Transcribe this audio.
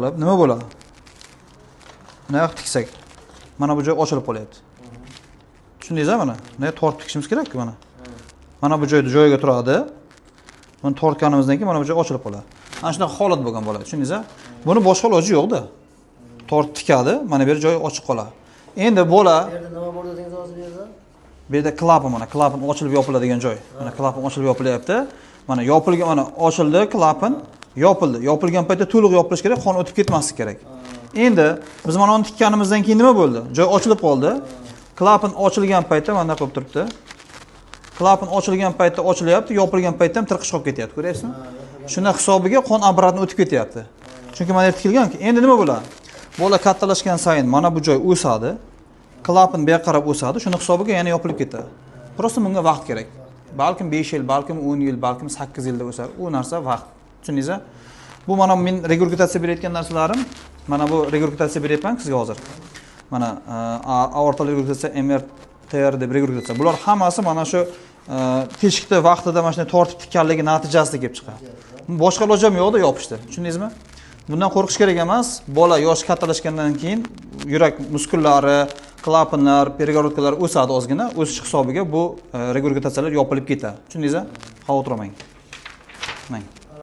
Qilib nima bo'ladi? Bunday tiksak, mana bu joy ochilib qolyapti. Tushundingiz, mana? Bunday tortib tikishimiz kerak-ku mana. Mana bu joyda joyiga turadi. Buni tortganimizdan keyin mana bu joy ochilib qoladi. Ana shunaqa holat bo'lgan bo'ladi, tushundingiz? Buni boshqa iloji yo'q-da. Tortib tikadi, mana bu yer joyi ochiq qoladi. Endi bola Bu yerda nima bor dedingiz hozir bu yerda? Bu yerda klapan, mana klapan ochilib yopiladigan joy. Mana klapan ochilib yopilyapti. Mana yopilgan, mana ochildi klapan, yopildi. Yopilgan paytda to'liq yopilishi kerak, qon o'tib ketmasligi kerak. Endi biz mana uni tikkanimizdan keyin nima bo'ldi? Joy ochilib qoldi. Klapan ochilgan paytda mana bunday qilib turibdi. Klapan ochilgan paytda ochilyapti, yopilgan paytda ham tirqish qolib ketyapti, ko'ryapsizmi? Shunda hisobiga qon обратно o'tib ketyapti. Chunki mana yerda tikilganki, endi nima bo'ladi? Bola kattalashgan sayin mana bu joy o'sadi. Klapan bu yoqqa qarab o'sadi, shuni hisobiga yana yopilib ketadi. Просто bunga vaqt kerak. Balkim 5 yil, balkim 10 yil, balkim 8 yilda o'sar. U narsa vaqt. Tushundingizmi? Bu mana men regurgitatsiya berayotgan narsalarim, mana bu regurgitatsiya beryapman sizga hozir. Mana aortal regurgitatsiya, MRTR deb regurgitatsiya. Bular hammasi mana shu teshikni vaqtida mana shunday tortib tikkanligi natijasida kelib chiqadi. Boshqa iloji ham yo'qda, yopishdi. Tushundingizmi? Bundan qo'rqish kerak emas. Bola yoshi kattalashgandan keyin yurak muskullari, klapanlar, перегородка lar o'sadi ozgina. O'sish hisobiga bu regurgitatsiyalar yopilib ketadi. Tushundingizmi? Xavotir olmang. Mang.